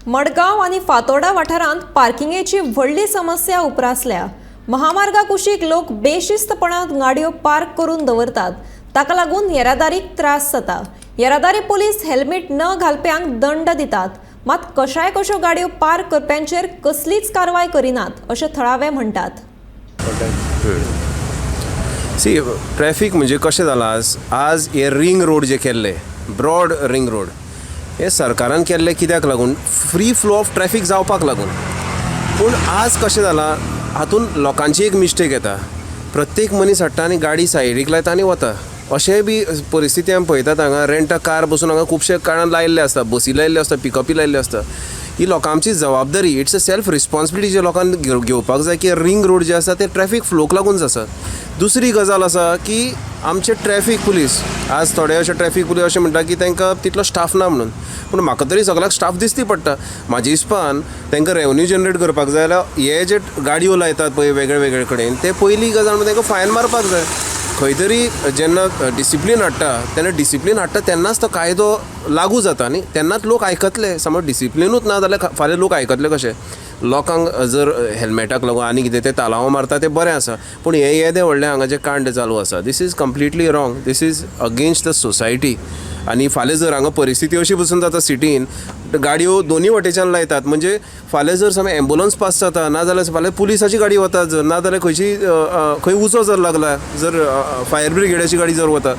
मडगांव आनी फातोर्डा वाठारांत पार्किंगेची व्हडली समस्या उप्रासल्या. महामार्गा कुशीक लोक बेशिस्तपणान गाडयो पार्क करून दवरतात. ताका लागून येरादारीक त्रास जाता. येरादारी पुलीस हेल्मेट न घालप्यांक दंड दितात, मात कशाय कश्यो गाडयो पार्क करप्यांचेर कसलीच कारवाय करिनात अशें थळावे म्हणटात. सी, ट्रॅफीक म्हणजे कशें जालां, आज आज हे रींग रोड जे केल्ले, ब्रॉड रींग रोड, हे सरकारान केल्ले कित्याक लागून? फ्री फ्लो ऑफ ट्रॅफीक जावपाक लागून. पूण आज कशें जालां, हातून लोकांची एक मिस्टेक येता. प्रत्येक मनीस हाडटा आनी गाडी सायडीक लायता आनी वता. अशेंय बी परिस्थिती आमी पळयतात. हांगा रेंट अ कार बसून हांगा खुबशे कारणान लायिल्ले आसता, बसी लायिल्ल्यो आसता, पिकअपी लायिल्ल्यो आसता. ही लोकांची जबाबदारी, it's a self responsibility जे लोकांक घेवपाक जाय की रिंग रोड जे आसा ते ट्रॅफीक फ्लोक लागून आसा. दुसरी गजाल आसा की आमचे ट्रॅफीक पुलीस, आज थोडे अशे ट्रॅफीक पुलीस अशें म्हणटा की तांकां तितलो स्टाफ ना म्हणून. पूण म्हाका तरी सगळ्याक स्टाफ दिसती पडटा. म्हाज्या हिसपान तांकां रेवन्यू जनरेट करपाक जाय जाल्यार हे जे गाडयो लायतात पळय वेगळे वेगळे कडेन, ते पयली गजाल म्हणजे तांकां फायन मारपाक जाय. खंय तरी जेन्ना डिसिप्लीन हाडटा तेन्ना, डिसिप्लीन हाडटा तेन्नाच तो कायदो लागू जाता न्ही, तेन्नाच लोक आयकतले. समज डिसिप्लिनूच ना जाल्यार फाल्यां लोक आयकतले कशे? लोकांक जर हेल्मेटाक लागून आनी कितें ते तालांव मारता तें बरें आसा, पूण हें येदें व्हडलें हांगा जें कांड चालू आसा, this is completely wrong, this is against the society. आनी फाल्यां जर हांगा परिस्थिती अशी पसून जाता, सिटीन गाडयो दोनी वटेच्यान लायतात, म्हणजे फाल्यां जर समज एम्बुलन्स पास जाता, ना जाल्यार फाल्यां पुलिसाची गाडी वता जर, ना जाल्यार खंयची खंय उजो जर लागला जर, फायर ब्रिगेडाची गाडी जर वता,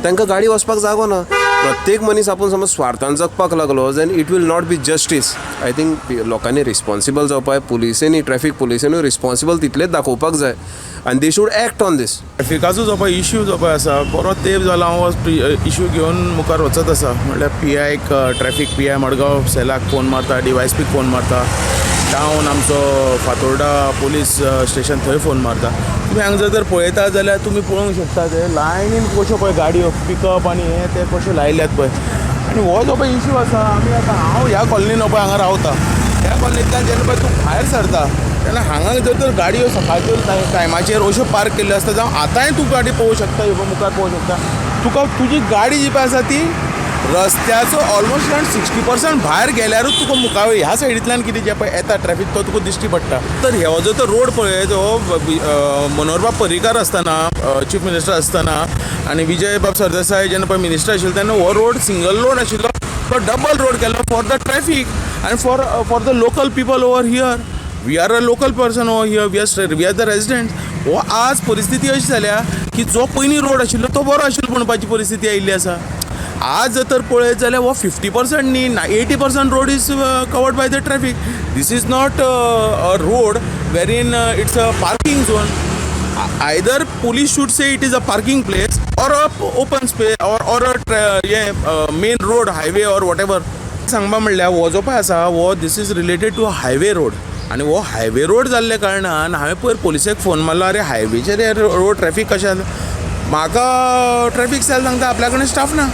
तांकां गाडी वचपाक जागो ना. प्रत्येक मनीस आपूण समज स्वार्थान जगपाक लागलो, then it will not be justice. I think लोकांनी रिस्पॉन्सिबल जावपाक, पुलिसेंनी, ट्रॅफीक पुलिसेनूय रिस्पॉन्सिबल तितलेच दाखोवपाक जाय आनी they should act on this. ट्रॅफिकाचो जो पळय इश्यू जो पळय आसा, बरो तेंप जाला हांव इश्यू घेवन मुखार वचत आसा. म्हणल्यार पी आयक, ट्रॅफीक पी I Madgaon सेलाक फोन मारता, डीवायएसपीक फोन मारता, टावन आमचो फातोर्डा पोलीस स्टेशन थंय फोन मारता. तुमी हांगा जर तर पळयता जाल्यार तुमी पळोवंक शकता, ते लायनीन कश्यो पळय गाडयो पिकअप आनी हे ते कश्यो लायल्यात पळय. आनी हो जो पळय इश्यू आसा, आमी आतां हांव ह्या कॉलनीन पळय हांगा रावता. ह्या कॉलनींतल्यान जेन्ना पळय तूं भायर सरता तेन्ना हांगा जर तर गाडयो सकाळच्यो टायमाचेर अश्यो पार्क केल्ल्यो आसता, जावं आतांय तूं गाडी पळोवंक शकता, ह्यो मुखार पळोवंक शकता, तुका तुजी गाडी जी पळय आसा ती रस्त्याचो ऑलमोस्ट अरावंड 60% भायर गेल्यारूच तुका मुखार ह्या सायडींतल्यान कितें जें पळय येता ट्रॅफीक तो तुका दिश्टी पडटा. तर हो जो तो रोड पळय, हो मनोहरबाब पर्रीकार आसतना, चीफ मिनिस्टर आसतना आनी विजयबाब सरदेसाय जेन्ना पळय मिनिस्टर आशिल्लो तेन्ना हो रोड सिंगल रोड आशिल्लो, तो डबल रोड केलो फॉर the traffic आनी for the local people over here. We are a local person over here, we are the resident. हो आज परिस्थिती अशी जाल्या की जो पयलीं रोड आशिल्लो तो बरो आशिल्लो म्हणपाची परिस्थिती आयिल्ली आसा. आज जर तर पळयत जाल्यार हो 50% न्ही, 80% road is covered by the traffic. This is not a road wherein it's a parking zone. Either police should say it is a parking place or a open space or a hey main road, highway or whatever. सांगपा म्हणल्यार हो जो पळय आसा हो, this is related to highway road. आनी हो highway road जाल्ल्या कारणान हांवें पयर पोलिसेक फोन मारलो, अरे, हायवेचेर हे रोड ट्रॅफीक कशें जालें? म्हाका ट्रॅफीक सेल सांगता आपल्या कडेन स्टाफ ना.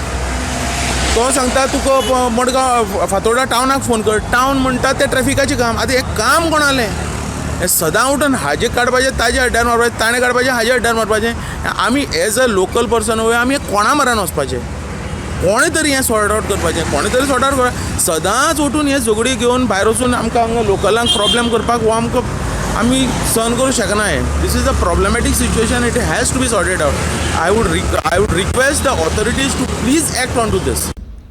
तो सांगता तुका मडगांव फातोर्डा टावनाक फोन कर. टावन म्हणटा तें ट्रॅफिकाचें काम. आतां हें काम कोणालें? हें सदां उठून हाजें काडपाचें ताज्या हड्ड्यार मारपाचें, ताणें काडपाचें हाज्या हड्ड्यार मारपाचें. आमी एज अ लोकल पर्सन आमी कोणा म्हऱ्यान वचपाचें? कोणें तरी हें सॉर्ट आवट करपाचें, कोणें तरी सॉर्ट आवट कर. सदांच उठून हें झगडी घेवन भायर वचून आमकां हांगा लोकलांक प्रॉब्लेम करपाक हो आमकां आमी सहन करूंक शकना हें. This is a problematic situation. It has to be sorted out. I would request the authorities to please act on to this.